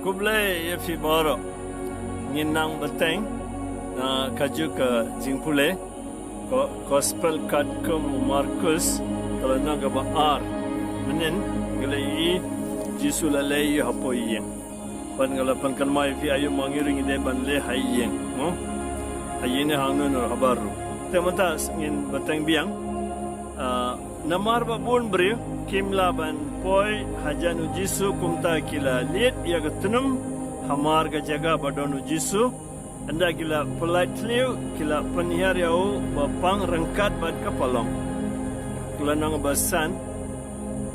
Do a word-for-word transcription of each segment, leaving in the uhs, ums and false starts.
Khublei ïa phi baroh. Ngin nang bteng na kajuh ka jingpule. Ko-, Gospel katkum u Markus, ka lynnong kaba ar. Mynnin, ngi la ïohi, Jisu la leh ïa u hapoh ïing. Bad nga la pynkynmaw ïa phi aïu ma ngi ruh ngi dei ban leh ha ïing, mo? Ha ïing ne hangno hangno habar ruh. Te mynta ngin bteng biang, ah, namar ba bun briew, kim lah ban poi hajan u Jisu kumta ki la leit ïa ka tnum, hamar ka jaka ba don u Jisu, ynda ki la pyllait thliew, ki la pynhiar ïa u ba pang ryngkat bad ka palong. Ka lynnong ba san,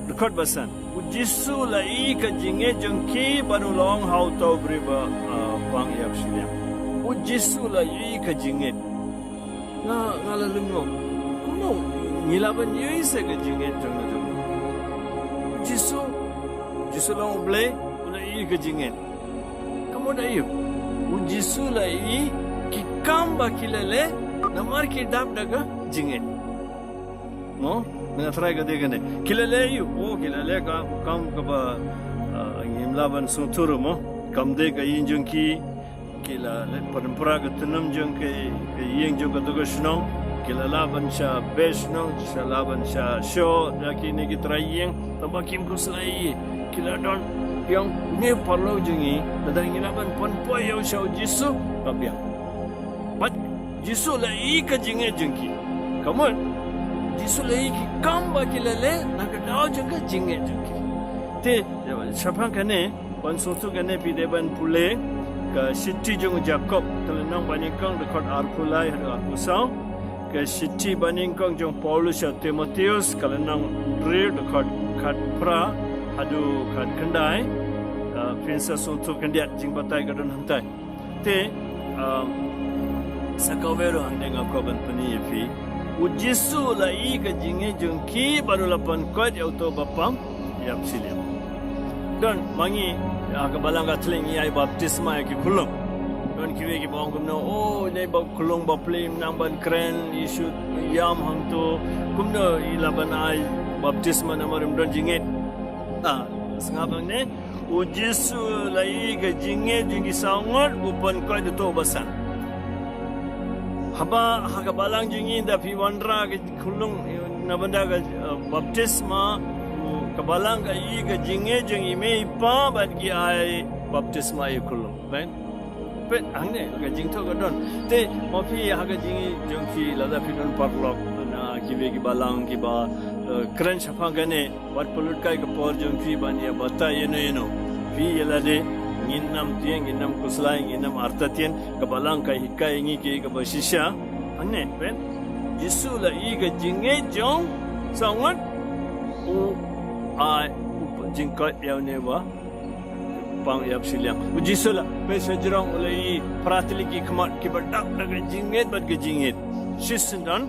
dkhot ba san. U Jisu la ïohi ka jingngeit jong ki bad u la ong ha uta u briew ba, ah, pang ïap shiliang. U Jisu la ïohi ka jingngeit. Nga, nga la lyngngoh. Kumno ngi lah ban ïohi seh ka jingngeit jong u. U Jisu, Jisu la ong U Blei, u la ïohi ka jingngeit. Ka mut aïu? U Jisu la ïohi ki kam ba ki la leh, namar ki dap da ka jingngeit. Mo, nga tharai ka dei kane. Ki la leh aïu? Oh, ki la leh ka kam kaba, ah, ngim lah ban sngewthuh ruh mo. Kam dei ka ïing jong ki, ki la leh pynpra ka tnum jong ka, ka ïing jong kata ka shnong. Ki la lah ban shah beh shnong, shah lah ban shah shoh da kine ki trai ïing. Tangba kim khuslai, ki la don ïa une u paralok jong ngi, lada ngi lah ban pynpoi ïa u sha u Jisu, ka biang. Bad Jisu la ïohi ka jingngeit jong ki. Ka mut, Jisu la ïohi ki kam ba ki la leh, na ka daw jong ka jingngeit jong ki. Te, shaphang kane, ban sngewthuh kane phi dei ban pule, ka shithi jong u Jakob, ka lynnong ba nyngkong dkhot arphew lai haduh arphew saw. Ka shithi ba nyngkong jong u Paulus sha u Timotheus, ka lynnong hynriew dkhot khatphra haduh khatkhyndai. Ah, phin sa sngewthuh khyndiat, jingbatai ka don hangtai. Te, ah, sa kawei ruh hangne nga kwah ban pyni ïa phi. U Jisu la ïohi ka jingngeit jong ki bad u la pynkoit ïa uto ba pang ïap shiliang. Don ma ngi, ha ka balang ka thylliej ngi ai baptisma ïa ki khunlung. Don kiwei kiba ong kumno, oh, ïa ba khunlung bapli ym nang ban kren, i shu ïam hangto. Kumno i lah ban ai baptisma namar ym don jingngeit? Ah, sngap hangne, u Jisu la ïohi ka jingngeit jong ki saw ngut, u pynkoit uto ba san. Haba ha ka balang jong ngi da phi wanrah ka khunlung, eh, na bynta ka, eh, baptisma, u, ka balang ka ïohi ka jingngeit jong i mei i pa bad ki ai baptisma ïa u khunlung. Peit, peit, hangne ka jingthoh ka don. Te, ma phi ha ka jingngeit jong phi lada phi don paralok, na kiwei ki balang kiba, eh, kren shaphang kane, wat pynlut kai ka por jong phi ban ïa batai ïano ïano. Phi ïa lade, ngin ym tieng, ngin ym khuslai, ngin ym artatien, ka balang ka hikai ngi ki kaba shisha. Hangne, peit. Jisu la ïohi ka jingngeit jong saw ngut, u ai, u jingkoit ïa une ba pang ïap shiliang. U Jisu la peit sha jrong, u la ïohi phra tylli ki khmat kiba dap da ka jingngeit bad ka jingngeit. Shisyndon,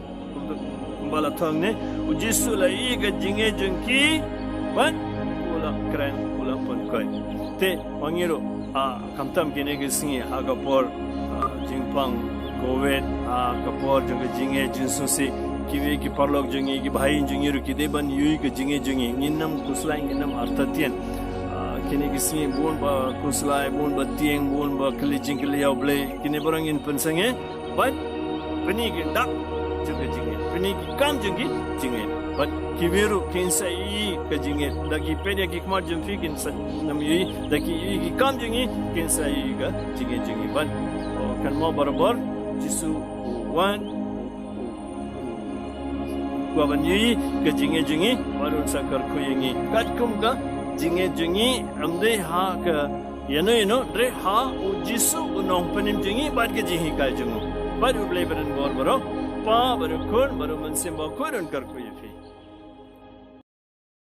kumba la thoh hangne, u Jisu la ïohi ka jingngeit jong ki, bad u la kren, u la pynkoit. Te, ma ngi ruh, ah, khamtam kine ki sngi, ha ka por, ah, jingpang covid, ha ka por jong ka jingngeit jingsngewsih, kiwei ki paralok jong ngi, ki bahaïing jong ngi ruh ki dei ban ïohi ka jingngeit jong ngi, ngin ym khuslai, ngin ym artatien. Ah, kine ki sngi bun ba khuslai, bun ba tieng, bun ba kylli jingkylli ïa U Blei, kine baroh ngin pynsangeh, bad pyni ki dak jong ka jingngeit, pyni ki kam jong ka jingngeit. Bad kiwei ruh kin sa ïohi ka jingngeit. Da ki peit ïa ki khmat jong phi kin sa ym ïohi, da ki ïohi ki kam jong ngi kin sa ïohi ka jingngeit jong ngi. Bad, oh, kan mo barabor, Jisu u wan, u kwah ban ïohi ka jingngeit jong ngi, bad un sa kyrkhu ïa ngi. Katkum ka jingngeit jong ngi, ym dei ha ka ïano ïano, hynrei ha u Jisu u nongpynim jong ngi bad ka jinghikai jong u. Bad U Blei ba don bor baroh, Pa, bad u Khun, bad u Mynsiem Bakhuid un kyrkhu ïa ngi.